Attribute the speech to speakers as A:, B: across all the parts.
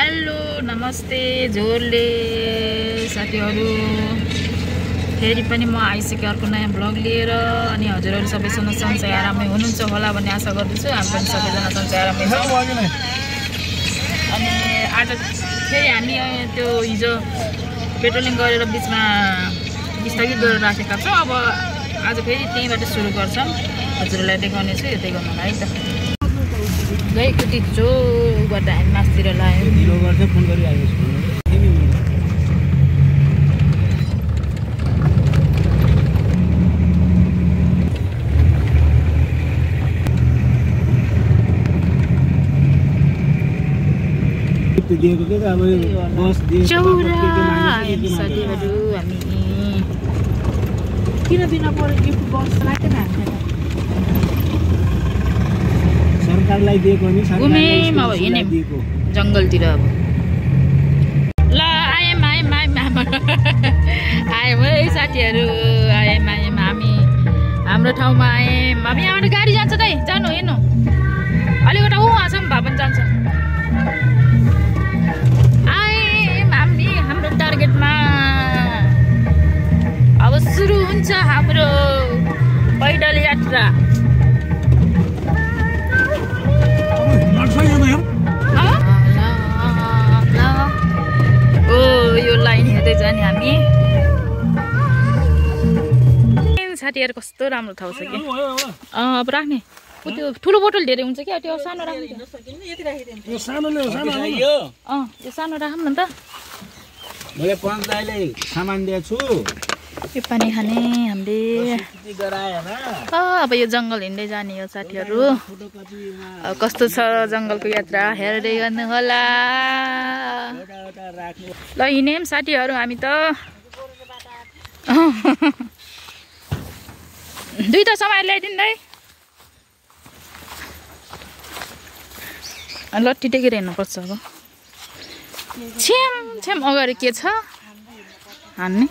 A: Hello नमस्ते झोरले साथीहरु फेरि पनि म आइसके अर्को नयाँ ब्लग लिएर अनि हजुरहरु सबैसँग सन्चै आरामै हुनुहुन्छ होला भन्ने आशा गर्दछु। हामी पनि सबैजना सन्चै आरामै छौं। अनि आज फेरि हामी त्यो हिजो पेट्रोलिङ गरेर बीचमा स्थगित गरेर राखेका छौं। अब आज फेरि त्यहीबाट सुरु गर्छौं। हजुरहरुलाई देखाउने छु। यतै गर्नुलाई है त गएकोटी चोबाट हामी मासतिर लाग्यौं। ढिलो गर्छ फोन गरिआएको छु।
B: दिएको के अब बस दिएको
A: चौरा साथीहरु हामी किन दिन पर्यो गिफ्ट बक्स राखेन हामीले
B: सरकारलाई दिएको नि सरकारले
A: दिएको जंगलतिर अब ल आएम है साथीहरु आएम हामी हाम्रो ठाउँमा आएम। अब यहाँबाट गाडी जान्छ त जानु हेर्नु अलिकता आसम भए पनि जान्छ। हाम्रो टार्गेटमा अब सुरु हुन्छ हाम्रो पैदल यात्रा। ओ यो लाइन हेर्दै जाने हामी साथीहरु कस्तो राम्रो ठाउँ छ कि अब राख्ने त्यो ठुलो बोतल धेरै हुन्छ क्या त्यो सानो राख्नु
B: यो सानो
A: यो सानो राखौँ न त।
B: मैले पञ्चायतले सामान दिएछु
A: यो पानी खाने हामीले अब यो जंगल हिँड्दै जाने हो साथीहरु। अब कस्तो छ जंगलको यात्रा हेर्दै गर्नु होला। ल हिँडेम साथीहरु हामी त दुईटा समाएर ल्याइदिनु है। लट्ठी टेकेर हिँड्नुपर्छ अब। छ्याम अगाडि के छ हान्ने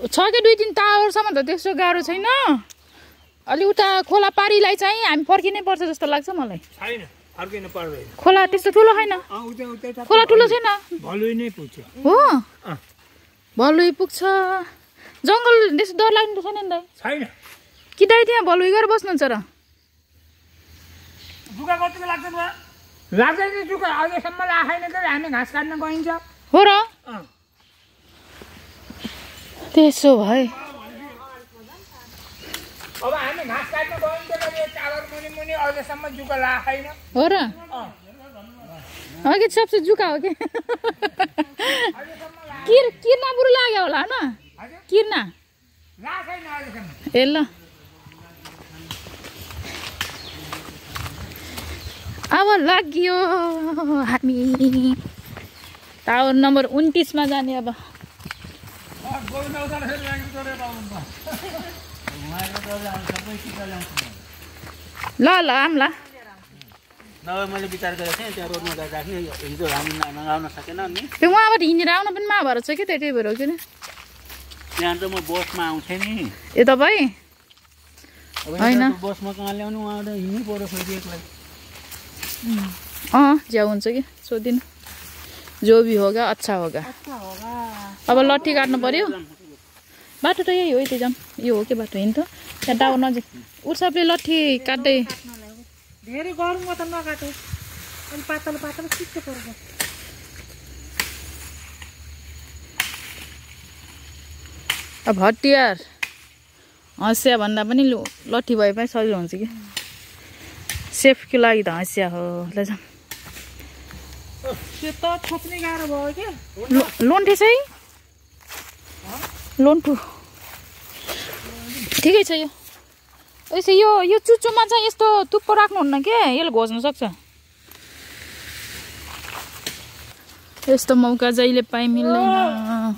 A: छ कि 2-3 टावरसम्म त त्यस्तो गाह्रो छैन। अलि उता खोला पारीलाई चाहिँ हामी फर्किनै पर्छ जस्तो लाग्छ मलाई।
B: छैन फर्किन पर्दैन।
A: खोला त्यस्तो ठुलो छैन। खोला ठुलो छैन।
B: भलुई नै पुग्छ।
A: हो भलुई पुग्छ। जंगल त्यस्तो डर लाग्नु छैन नि दाइ?
B: छैन
A: कि दाइ त्यहाँ भलुई गरेर बस्नुहुन्छ र?
B: जुका कतिको लाग्छ न? लाग्दैन जुका अहिलेसम्म राखेन त हामी घाँस काट्न गइन्छ।
A: हो र? त्यसो भए
B: अब हामी घाँस काट्न गइन्छ त यो टावर मुनि अहिलेसम्म जुका राखेन।
A: हो र? अघि सबसे जुका हो कि किर्ना बुरु लाग्यो होला न? किर्ना
B: राखेन अहिलेसम्म।
A: ए ल अब लाग्यो हामी टावर नम्बर 29 मा जाने। अब ल आम्ला
B: नभए मैले विचार गरेको थिएँ त्यहाँ रोडमा गाडी राख्ने हिजो हामी नगाउन सकेन नि।
A: त्यो उहाँबाट हिँडेर आउन पनि महाभारत छ कि त्यही भएर हो कि
B: त्यहाँ त म बसमा आउँथेँ नि।
A: ए तपाईँ होइन
B: बसमा कहाँ ल्याउनु उहाँबाट हिँड्नै पर्यो फेरि एक्लै।
A: ज्या हुन्छ कि सोधिनु जो भी होगा अच्छा होगा। अब लट्ठी काट्नु पर्यो। बाटो त यही हो त्यो जाम यो हो कि बाटो हिँड्छ त्यहाँ टावर नजिक उर्सपले लट्ठी काट्दै
C: धेरै गरौँ त नकाटो अनि पातल चित्त पर्छ।
A: अब हटियार हँसिया भन्दा पनि लट्ठी भए पनि सजिलो हुन्छ कि सेफको लागि त हँसिया हो। ल जाम
C: त्यो त छोप्ने गाह्रो भयो क्या।
A: लोन्ठे चाहिँ लोन्ठु ठिकै छ यो। यसो यो चुच्चोमा चाहिँ यस्तो तुप्पो राख्नुहुन्न के यसले घोच्न सक्छ। यस्तो मौका जहिले पाइ मिल्दैन।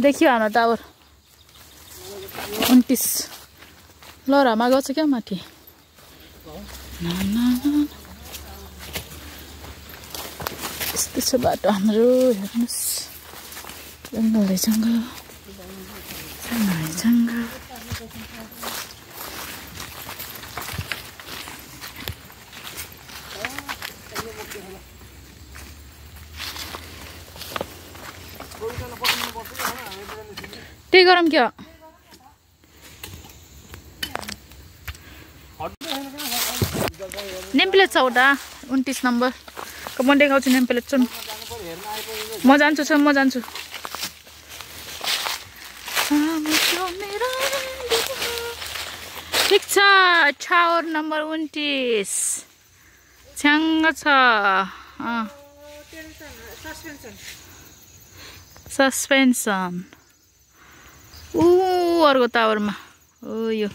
A: देखियो हाम्रो टावर 29 लहरामा गएको छ क्या माथि यस्तो छ बाटो हाम्रो हेर्नुहोस् जङ्गलै जङ्गल जङ्गल त्यही गरौँ क्या नेम प्लेट छ उता 29 नम्बरको म देखाउँछु नेम प्लेट सुन म जान्छु म जान्छु ठिक छ टावर नम्बर 29 छ्याङ्ग छ सस्पेन्सन अर्को टावरमा हो यो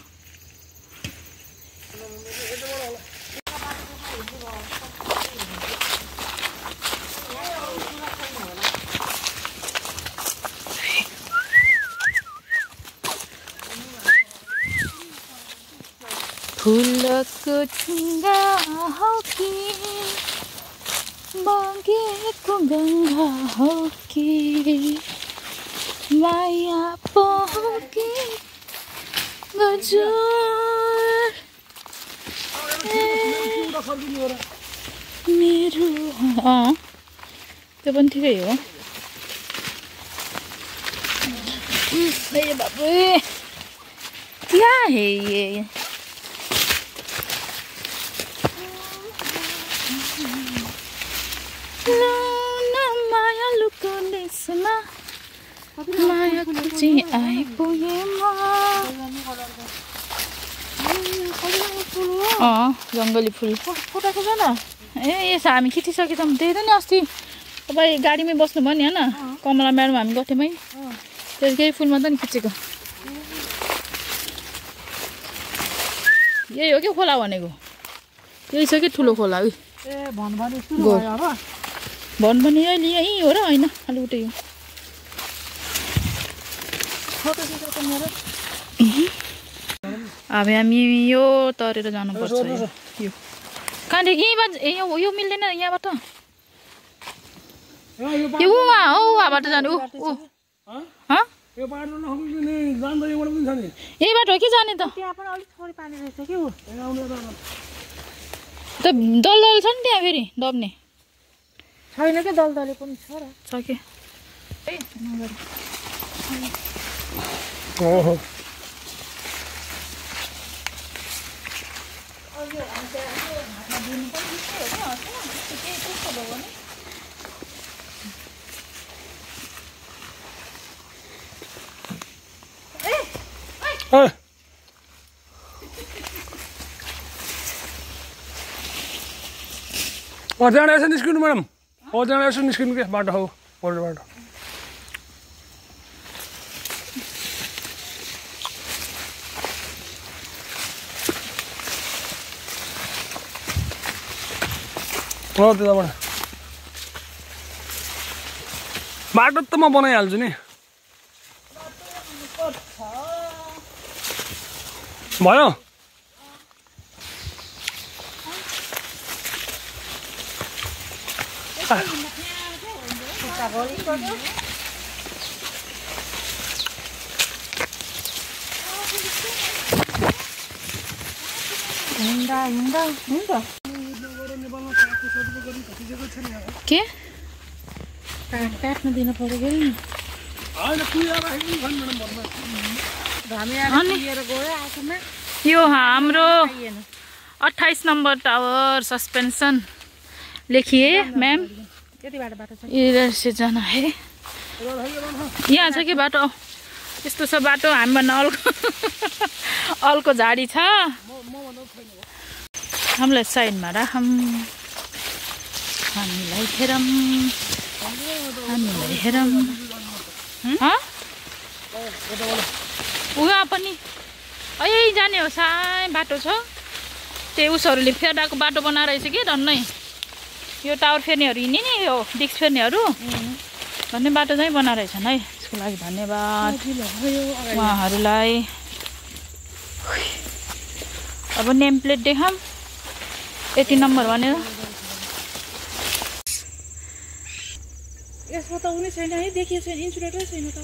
A: फुलको ढुङ्गा हो कि बगेको गङ्गा हो कि माया पो हो कि गजुर मेरो त्यो पनि ठिकै हो बाबु क्या है ये माया लुको देशमा माया खोजी आइपुगे म जङ्गली फुल
C: फुटाएको छैन
A: ए यसो हामी खिचिसकेछौँ त्यही त नि अस्ति तपाईँ गाडीमै बस्नु भयो नि होइन कमला म्याडम हामी गएको थियौँ है त्यो केही फुलमा त नि खिचेको यही हो कि खोला भनेको यही छ कि ठुलो खोला उयो
C: ए
A: भन्ने अहिले यहीँ हो र होइन अलि उतै हो अब हामी यो तरेर जानुपर्छ यो कहाँदेखि यहीँबाट यो मिल्दैन यहाँबाट यो उहाँबाट जानु यहीँबाट हो कि जाने त दलदल छ नि त्यहाँ फेरि दब्ने
C: छैन क्या दलदले पनि छ र
A: छ कि
D: त्यहाँबाट यसो निस्किनु म्याडम हो त्यहाँबाट यसो निस्किनु क्या बाटो हो बाटो बाटो हो त्यताबाट बाटो त म बनाइहाल्छु नि भयो
A: के
C: काट्न दिन पर्यो कि
A: यो हाम्रो 28 नम्बर टावर सस्पेंशन लेखिए मैम इधर से जाना है यहाँ छ कि बाटो यस्तो छ बाटो हामीभन्दा अलको झाडी छ हामीलाई साइडमा राखौँ हामीलाई हेरौँ उहाँ पनि यही जाने हो सानो बाटो छ त्यही उसहरूले फेर्दाको बाटो बनाइरहेछ कि धन्नै यो टावर फेर्नेहरू हिँड्ने नि यो डिस्क फेर्नेहरू भन्ने बाटो चाहिँ बनाइरहेछन् है त्यसको लागि धन्यवाद उहाँहरूलाई अब नेम प्लेट देखाम यति नम्बर भनेर
C: यसमा त उनी छैन है देखिएको छैन इन्सुलेटरै छैन त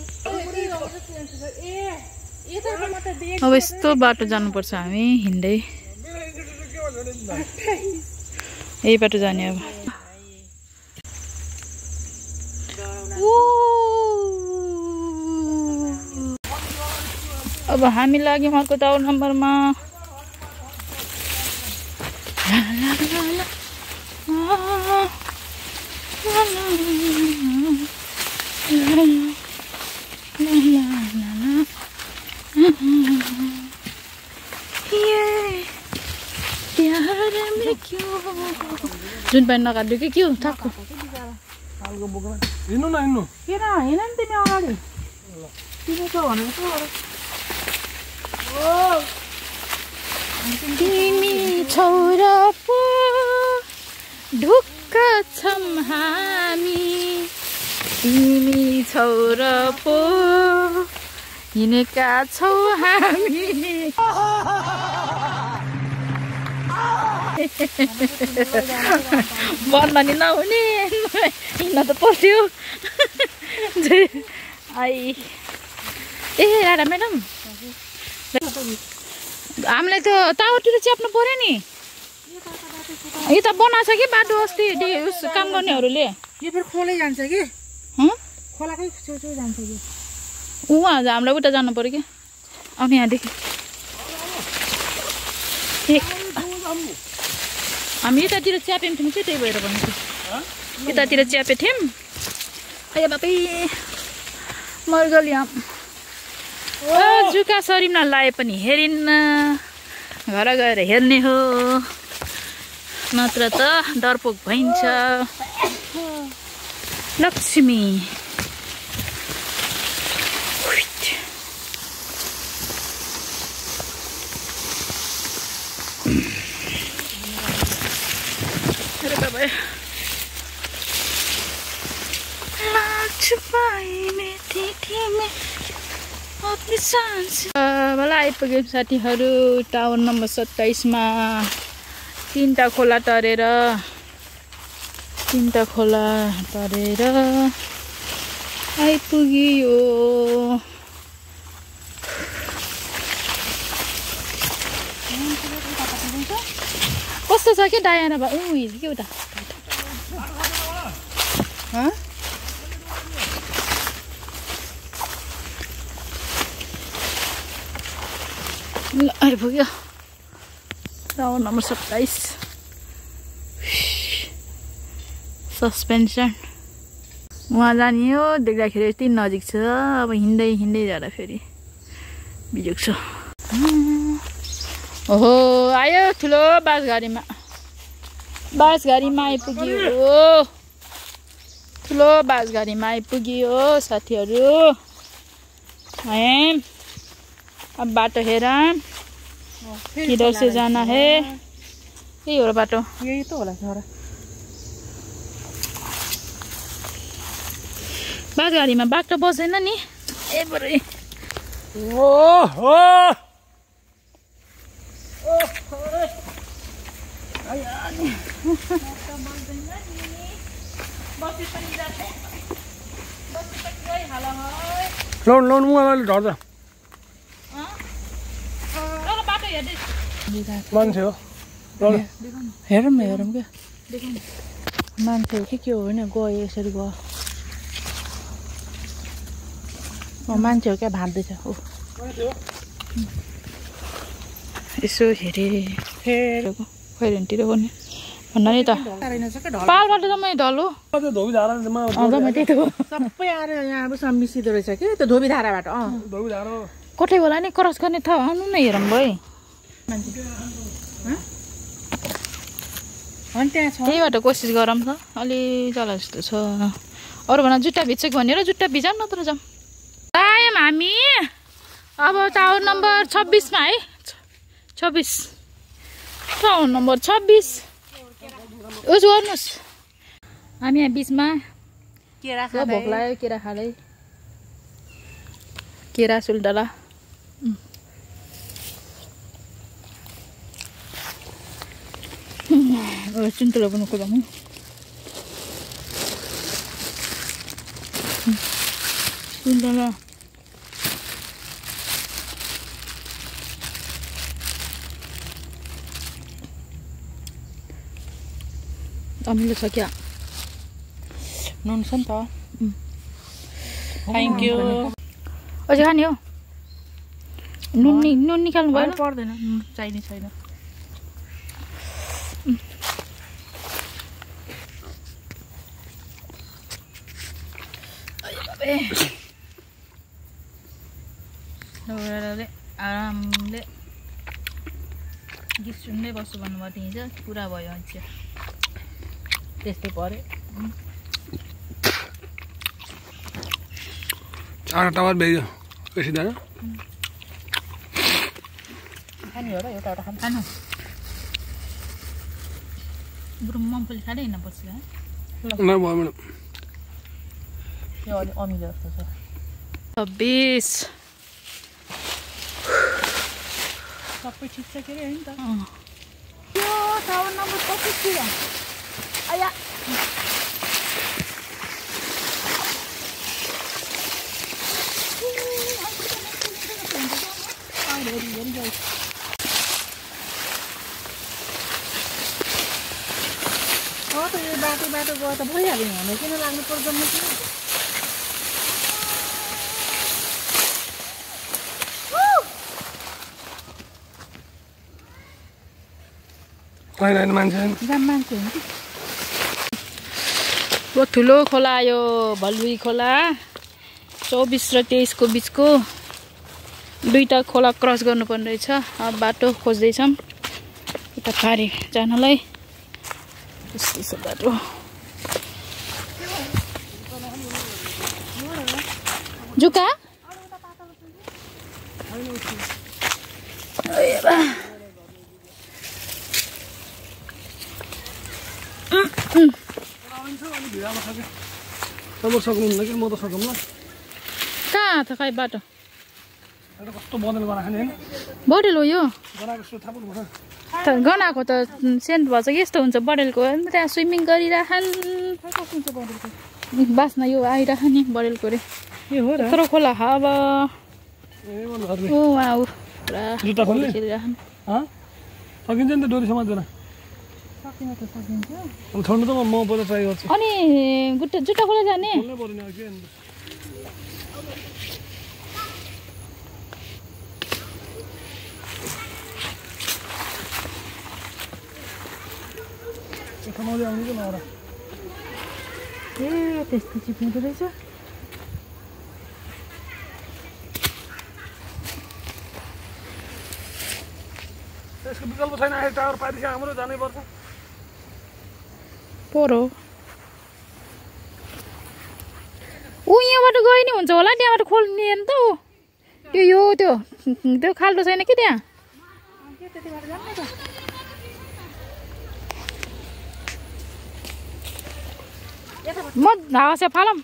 A: अब यस्तो बाटो जानुपर्छ हामी हिँड्दै यही बाटो जाने अब हामी लाग्यौँ अर्को टावर नम्बरमा जुन पानी नकाट्यो कि के हो थाक्को
D: हिँड्नु न हिँड्नु
C: किन हिँड नि तिमी अगाडि तिमी त भनेको
A: तिमी छोरा पो ढुक्क छम हामी तिमी छोरा पो हिँडेका छौ हामी बन्द नि नहुने हिँड्न त पर्यो आई ए राधा म्याडम हामीलाई त टावरतिर च्याप्नु पर्यो नि यो त बनाएको छ कि बाटो अस्ति उस काम गर्नेहरूले
C: यो फेरि खोलै जान्छ कि खोलाकै छेउछेउ जान्छ कि
A: उहाँ हामीलाई उता जानु पर्यो क्या आउने यहाँदेखि हामी यतातिर च्याप्यौँ थियौँ कि त्यही भएर भनेको यतातिर च्यापे थियौँ अय बाबै मर्गल जुका शरीरमा लाए पनि हेरिन्न घर गएर हेर्ने हो नत्र त डरपोक भइन्छ लक्ष्मी मलाई आइपुग्यो साथीहरू टावर नम्बर 27मा तीनटा खोला तरेर आइपुग्यो कस्तो छ के डायना बा हिजो के उता आइपुग्यो टावर नम्बर 27 सस्पेन्सन वहाँ जाने हो देख्दाखेरि यति नजिक छ अब हिँड्दै जाँदा फेरि बिजोग छ ओहो आयो ठुलो बासगाडीमा आइपुग्यो साथीहरू अब बाटो हेर किधर से जाना है यही हो बाटो
C: यही त होला छोरा
A: बासगाडीमा बाटो बसेन नि ए बरे
D: लोन मुगाले ढल्छ मान्छे हो
C: हेरौँ क्या मान्छे हो कि के हो होइन गयो यसरी गयो मान्छे हो क्या भाँच्दैछ
A: यसो हेरे खैरेनतिर गर्ने भन्दा नि त पालबाट त मैले ढलो
C: सबै आएर यहाँ अब मिसिँदो रहेछ कि त्यो धोबी धाराबाट
A: कतै होला नि क्रस गर्ने ठाउँ आउनु न हेरौँ भाइ त्यहीबाट कोसिस गरौँ त अलि चला जस्तो छ अरू भन जुत्ता भिजेको भनेर जुत्ता भिजाऊँ नत्र जाऊँ आयौँ हामी अब टावर नम्बर 26मा है 26 टावर नम्बर 26 उस गर्नुहोस् हामी यहाँ बिचमा भोक लाग्यो केरा खाँदै केरा सुल्टला
C: सुन्तला पनि खोलामा सुन्तला अमिलो छ क्या नुन छ नि त थ्याङ्क यू अझै खाने हो नुन निकाल्नु भएन पर्दैन नुन चाहिने छैन आरामले गीत सुन्दै बस्छु भन्नुभयो हिजो पुरा भयो अझै त्यस्तै पऱ्यो
D: आटा टावर बेग्यो बेसी दाना
C: खाने हो र एउटा एउटा खानु बरु मम्फली खाँदै हिँड्न पर्छ
D: ल भयो म्याडम
C: यो अलिक अमिलो जस्तो छ
A: 26
C: सबै ठिक छ के अरे हैन त यो टावर नम्बर 25 थियो आया त यो बाटो गयो त भइहाल्यो भने किन लाग्नु पर्दैन किन
D: मान्छे
C: मान्छे हुन्छ
A: बहुत ठुलो खोला यो भलुई खोला 24 र 23 को बिचको दुईटा खोला क्रस गर्नुपर्ने रहेछ अब बाटो खोज्दैछौँ उता पारी जानलाई यस्तो बाटो जुका
D: सक्नुहुन्न कि म त सकौँला
A: कहाँ त खै बाटो
D: कस्तो बदल बनाएको नि होइन
A: बडेल हो यो
D: बनाएको जस्तो थाहा पर्नुपर्छ
A: गनाएको त सेन्ट भएछ कि यस्तो हुन्छ बडेलको त्यहाँ स्विमिङ गरिराखन् बास्न यो आइराख नि बडेलको रे
C: यो हो र
A: यत्रो खोला अब ओ वाउ पुरा
D: जुत्ता खोल्ने
A: खेलिराखन्
D: सकिन्छ नि त डोरी समात्दैन
C: सकिन त सकिन्छ
D: अब छोड्नु त म पहिला ट्राई गर्छु
A: अनि जुत्ता खोला जाने
D: खोल्नै पर्यो नि के समाउँदै आउनु कि नआएर
C: ए त्यस्तो चिप्नुदो रहेछ
D: यसको विकल्प छैन टावर पाएपछि हाम्रो जानै पर्छ
A: पोरो ऊ यहाँबाट गयो नि हुन्छ होला त्यहाँबाट खोल्ने नि त ऊ यो त्यो खाल्डो छैन कि त्यहाँ म हावा फालम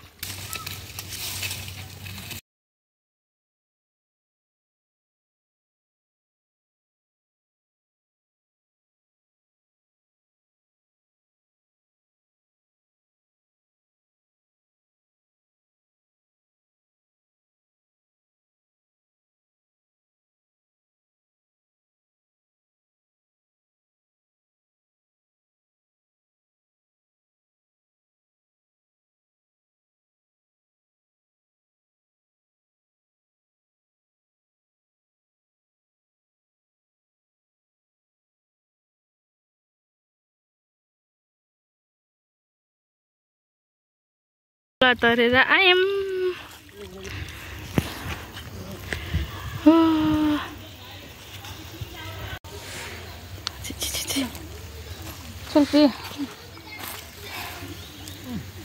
A: तरेर आयौँ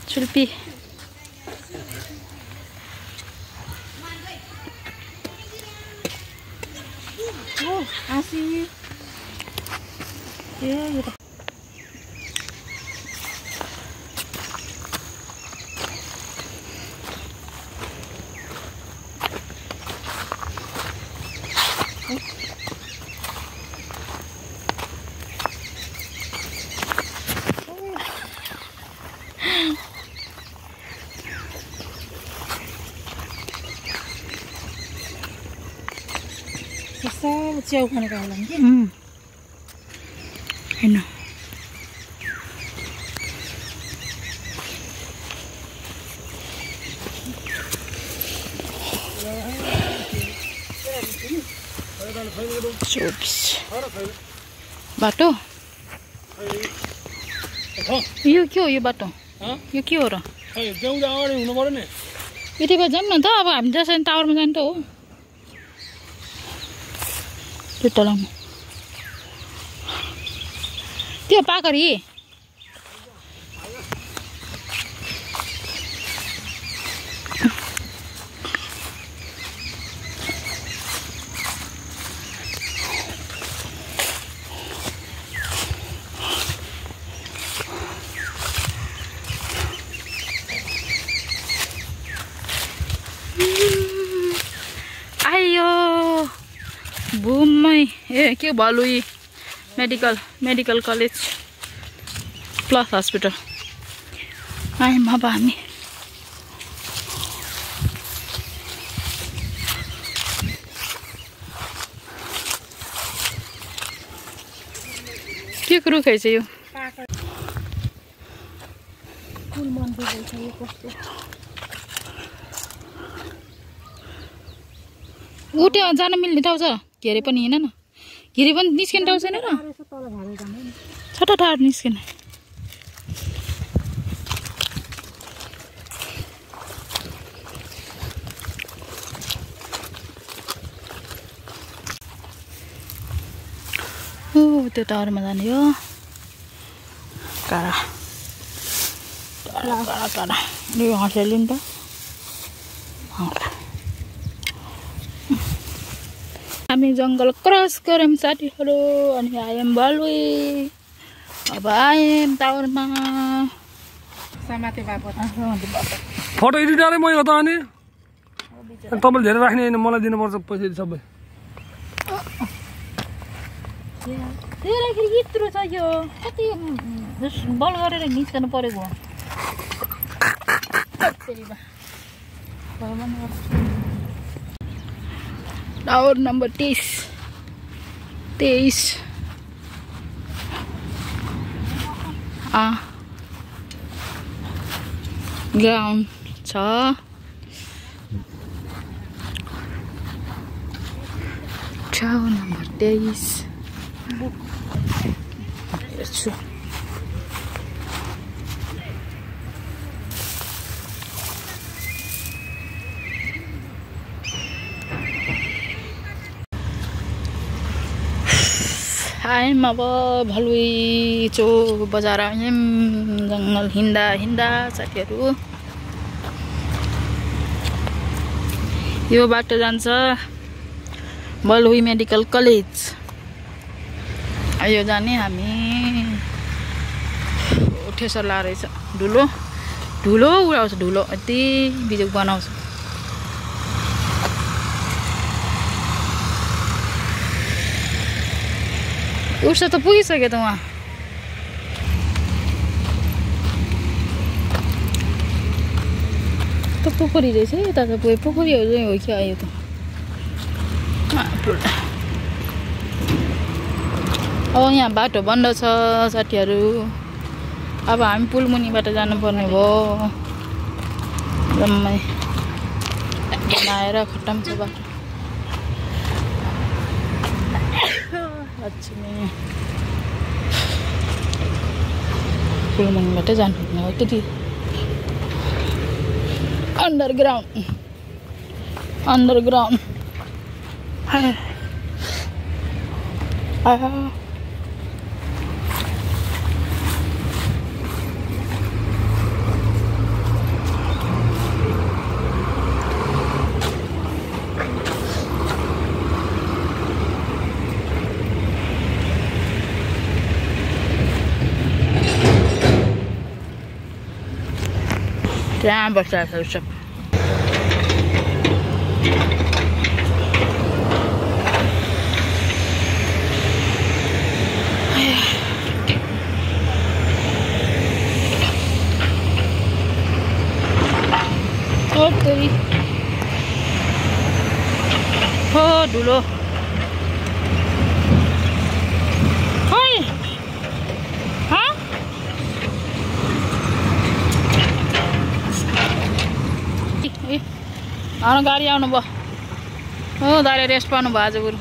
A: छुर्पी
C: आसी ए यो त च्याउ खानेको होला नि कि
A: हैन बाटो यो के हो यो बाटो यो के हो र
D: जाउँदा अगाडि हुनु पर्यो नि
A: यति बेला जाऊँ न त अब हामी जसरी टावरमा जानु त हो त्यो तलाउनु त्यो पाकरी घुममै ए के Bhalui medical college plus hospital आयौँ अब हामी के कुरो खाइछ यो उठ्यो जान मिल्ने ठाउँ छ घेरे पनि हिँड न घेरे पनि निस्किने ठाउँ छैन र छटा टाढो निस्किने त्यो टावरमा जाने हो काडा यो हँसेली नि त हामी जङ्गल क्रस गऱ्यौँ साथीहरू अनि आयौँ भलुई अब आयौँ टावरमा
C: समाते भएको
D: फोटो एडिट गरेँ मैले त अनि तपाईँले धेरै राख्ने होइन मलाई दिनुपर्छ पैसा सबै
A: त्यही यत्रो छ यो कति बल गरेर निस्कनु परेको हो टावर नम्बर 23 ग्राउन्ड छ टावर नम्बर 23 हेर्छु आयौँ अब भलुई चोक बजार आयौँ जङ्गल हिँड्दा साथीहरू यो बाटो जान्छ भलुई मेडिकल कलेज यो जाने हामी ठेसर ला रहेछ ढुलो उडाउँछ ढुलो यति बिजोक बनाउँछ उर्स त पुगिसक्यो त उहाँ त पोखरी रहेछ यता त पुगे पोखरीहरू चाहिँ हो कि आयो त अब यहाँ बाटो बन्द छ साथीहरू अब हामी पुलमुनिबाट जानुपर्ने भयो जम्मै बनाएर खट्टम छ बाटो लक्ष्मी पुलमुनिबाट जानुपर्ने हो त्यति अन्डरग्राउन्ड त्यहाँ बस्छ सब हो ढुलो गाडी आउनु भयो हो दाइले रेस्ट पाउनु भयो आज बरु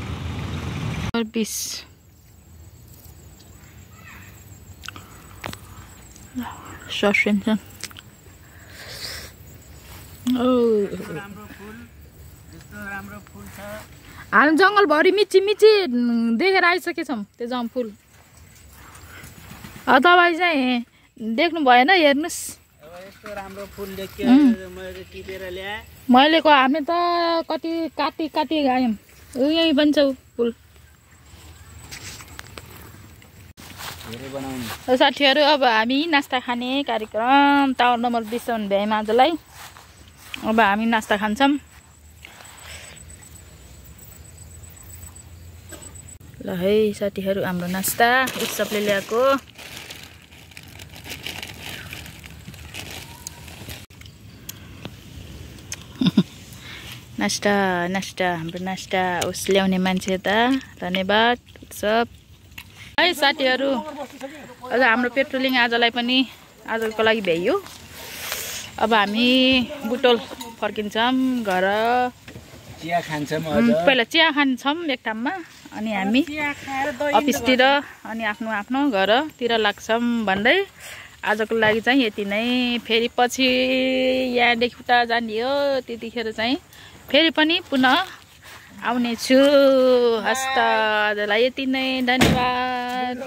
A: 20 सस्पेन्सन हामी जङ्गलभरि मिची मिची देखेर आइसकेछौँ त्यो फुल तपाईँ चाहिँ देख्नु भएन हेर्नुहोस् मैले हामी त कति काटी काटी गयौँ यहीँ पनि छ फुल साथीहरू अब हामी नास्ता खाने कार्यक्रम टावर नम्बर 20 सम्म भ्यायौँ आजलाई अब हामी नास्ता खान्छौँ ल है साथीहरू हाम्रो नास्ता उत्सवले ल्याएको नास्ता नास्ता हाम्रो नास्ता उस ल्याउने मान्छे त धन्यवाद उत्सव है साथीहरू अझ हाम्रो पेट्रोलिङ आजलाई पनि आजको लागि भ्याइयो अब हामी बुटोल फर्किन्छौँ घर
B: चिया खान्छौँ
A: पहिला चिया खान्छौँ एक ठाउँमा अनि हामी अफिसतिर अनि आफ्नो आफ्नो घरतिर लाग्छौँ भन्दै आजको लागि चाहिँ यति नै फेरि पछि यहाँदेखि उता जाने हो त्यतिखेर चाहिँ फेरि पनि पुनः आउने छु हस्त आजलाई यति नै धन्यवाद